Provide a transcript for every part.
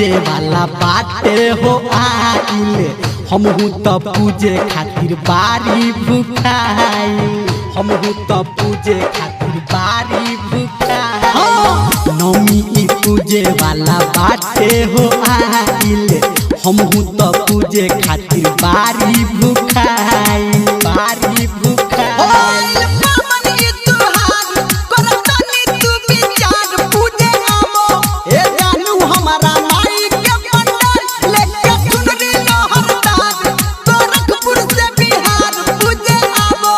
पूजे वाला बाटे हो आइल, हमहू त पूजे खातिर बारी भुखाई, हमहू त पूजे खातिर बारी भुखाई। नौमी ई पूजे वाला बाटे हो आइल, हमहू त पूजे खातिर बारी भुखाई, बारी भुखाई। पावन ई त्योहार, करतनी तू विचार, पूजे आबो। ए जानू हमारा माई के पंडाल, लेके चुनरी लहरदार, गोरखपुर से बिहार, पूजे आबो।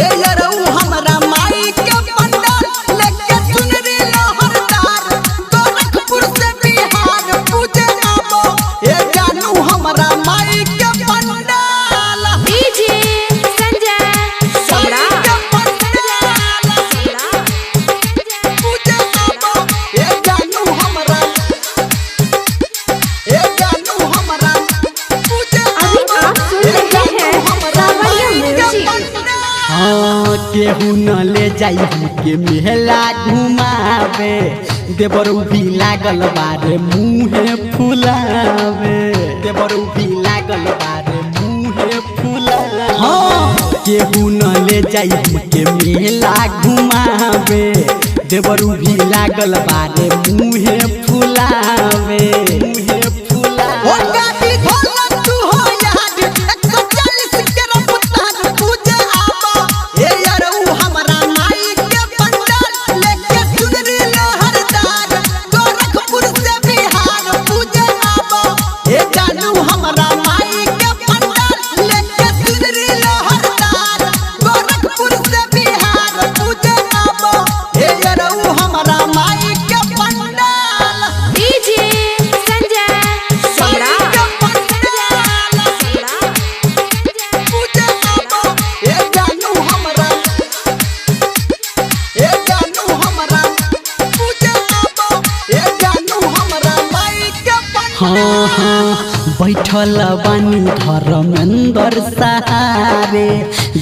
ए यरऊ हमारा माई के पंडाल, लेके चुनरी लहरदार, गोरखपुर से बिहार, पूजे आबो। ए जानू हमारा माई के पंडाल, डीजे संजय माई सम्राट। के पंडाल, पूजे आबो। ए जानू हमारा, ए जानू हमारा, पूजे अभी आप सुन रहे हैं सावरिया म्यूजिक। हाँ केहू न ले जाई हमके मेला घुमावे, देवरू भी लागल बारे मुँहे फुलावे, देवरू भी लागल बारे मुँहे फुलावे। हाँ केहू न ले जाई हमके मेला घुमावे, देवरू भी लागल बारे मुँहे फुलावे, मुँहे हो फुलावे। गाड़ी धोला तू हो यार, 140 के रफ्तार, पूजे आबो। ए यरऊ हमरा माई के पंडाल, लेके चुनरी लहरदार, गोरखपुर से बिहार, पूजे आबो। ए जानू हमरा माई के पंडाल, लेके चुनरी लहरदार, गोरखपुर से बिहार, पूजे आबो। ए यरऊ हमरा माई के पंडाल, डीजे संजय सम्राट। के पंडाल, पूजे आबो। ए जानू हमरा, ए जानू हमरा, पूजे आबो। ए जानू हमरा माई के पंडाल। हाँ हाँ बैठल बानी धर्मेंद्र सहारे,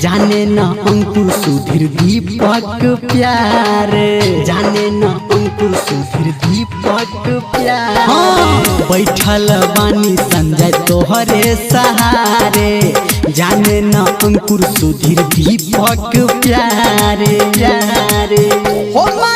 जाने न अंकुर सुधीर दीपक प्यारे, जाने न अंकुर सुधीर दीपक प्यारे। हाँ बैठल बानी संजय तोहरे सहारे, जाने न अंकुर सुधीर दीपक प्यारे, प्यारे। हो मा